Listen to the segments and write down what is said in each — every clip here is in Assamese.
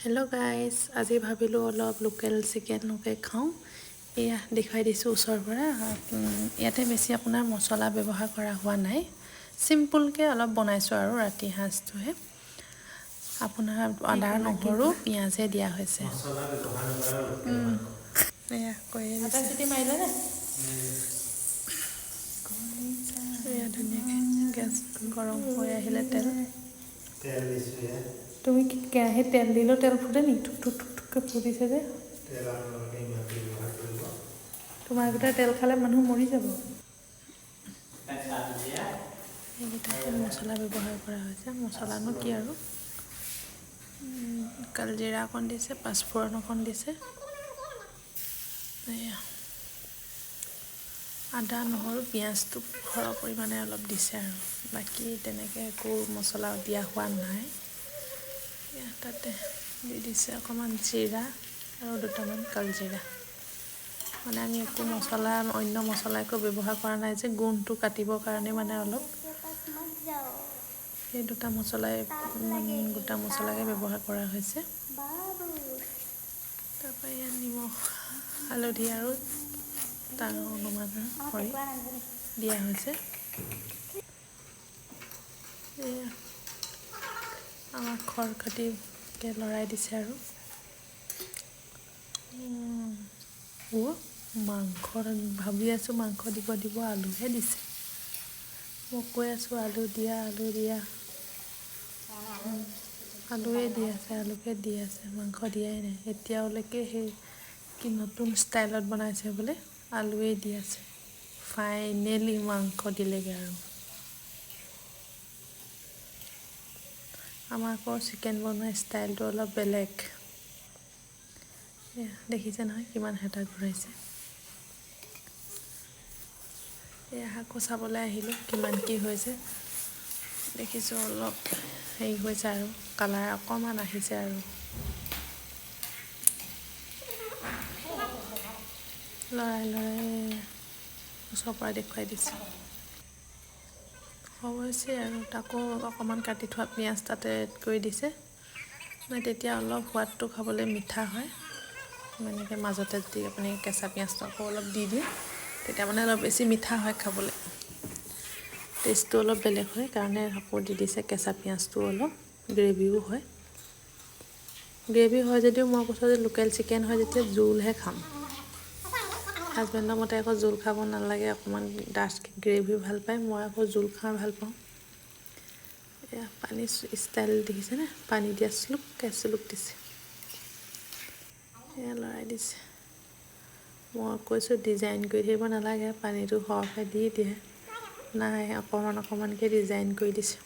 হেল্ল' গাইজ, আজি ভাবিলোঁ অলপ লোকেল চিকেনকে খাওঁ। এয়া দেখুৱাই দিছোঁ ওচৰৰ পৰা। ইয়াতে বেছি আপোনাৰ মছলা ব্যৱহাৰ কৰা হোৱা নাই, চিম্পুলকৈ অলপ বনাইছোঁ আৰু ৰাতি সাজটোহে। আপোনাৰ আদা, নহৰু, পিঁয়াজে দিয়া হৈছে। এয়া কৰিয়ে দিছে। চিটি মাৰিলে। এয়া ধুনীয়াকৈ গেছ গৰম হৈ আহিলে তেল তেল দিছোঁ। তুমি কি কেৰাহীত তেল দিলেও তেল ফুটে নেকি? থুক থুক থুক থুককৈ ফুটিছে যে। তেল আপোনালোকে ইমানটো ব্যৱহাৰ কৰিব। তোমাৰকেইটা তেল খালে মানুহ মৰি যাব। এইকেইটাতে মছলা ব্যৱহাৰ কৰা হৈছে। মছলানো কি আৰু, কালজিৰা অকণ দিছে, পাঁচফোৰণ অকণ দিছে, এয়া আদা, নহৰু, পিঁয়াজটো সৰহ পৰিমাণে অলপ দিছে আৰু বাকী তেনেকৈ একো মছলা দিয়া হোৱা নাই। এয়া তাতে দি দিছে অকণমান জিৰা আৰু দুটামান কালজিৰা। মানে আমি একো মছলা, অন্য মছলা একো ব্যৱহাৰ কৰা নাই যে গোন্ধটো কাটিবৰ কাৰণে মানে অলপ সেই দুটা মছলাই, গোটা মছলাকে ব্যৱহাৰ কৰা হৈছে। তাৰপৰা ইয়াত নিমখ, হালধি আৰু তাৰ অনুমান কৰি দিয়া হৈছে। এয়া আমাক খৰখেতিকৈ লৰাই দিছে আৰু। অ' মাংস ভাবি আছোঁ মাংস দিব দিব, আলুহে দিছে। মই কৈ আছোঁ আলু দিয়া, আলু দিয়া, আলুৱে দি আছে, আলুকে দি আছে, মাংস দিয়াই নাই এতিয়ালৈকে। সেই কি নতুন ষ্টাইলত বনাইছে বোলে, আলুৱে দি আছে। ফাইনেলি মাংস দিলেগৈ আৰু। আমাৰ আকৌ চিকেন বনোৱা ষ্টাইলটো অলপ বেলেগ। এয়া দেখিছে নহয় কিমান হেতা ঘূৰাইছে। এয়া আকৌ চাবলৈ আহিলোঁ কিমান কি হৈছে। দেখিছোঁ অলপ হেৰি হৈছে আৰু কালাৰ অকণমান আহিছে আৰু। লৰাই লৰাই ওচৰৰ পৰা দেখুৱাই দিছোঁ। হৈছে আৰু তাকো অকণমান কাটি থোৱা পিঁয়াজ তাতে এড কৰি দিছে। মানে তেতিয়া অলপ সোৱাদটো খাবলৈ মিঠা হয়। এনেকৈ মাজতে যদি আপুনি কেঁচা পিঁয়াজটো আকৌ অলপ দি দিয়ে, তেতিয়া মানে অলপ বেছি মিঠা হয় খাবলৈ, টেষ্টটো অলপ বেলেগ হয় কাৰণে আকৌ দি দিছে কেঁচা পিঁয়াজটো অলপ। গ্ৰেভিও হয়। গ্ৰেভি হয় যদিও মই কৈছোঁ যে লোকেল চিকেন হয় যেতিয়া জোলহে খাম। হাজবেণ্ডৰ মতে আকৌ জোল খাব নালাগে, অকণমান ডাঠ গ্ৰেভি ভাল পায়। মই আকৌ জোল খাওঁ ভাল পাওঁ। এয়া পানী ষ্টাইল দেখিছেনে? পানী দিয়া চুলুককৈ চুলুক দিছে। এয়া লৰাই দিছে। মই কৈছোঁ ডিজাইন কৰি থাকিব নালাগে, পানীটো সৰহকৈ দি দিয়ে। নাই, অকণমান অকণমানকৈ ডিজাইন কৰি দিছে।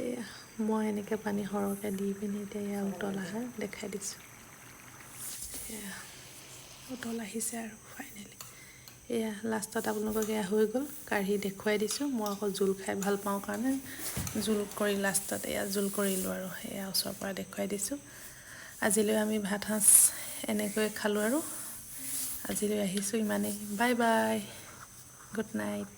এয়া মই এনেকৈ পানী সৰহকৈ দি পিনি এতিয়া এয়া উতল আহা দেখাই দিছোঁ। এয়া উতল আহিছে আৰু ফাইনেলি। এয়া লাষ্টত আপোনালোকক এয়া হৈ গ'ল, কাঢ়ি দেখুৱাই দিছোঁ। মই আকৌ জোল খাই ভাল পাওঁ কাৰণে জোল কৰি লাষ্টত এয়া জোল কৰিলোঁ আৰু এয়া ওচৰৰ পৰা দেখুৱাই দিছোঁ। আজিলৈ আমি ভাত সাঁজ এনেকৈ খালোঁ আৰু আজিলৈ আহিছোঁ ইমানেই। Bye bye, good night.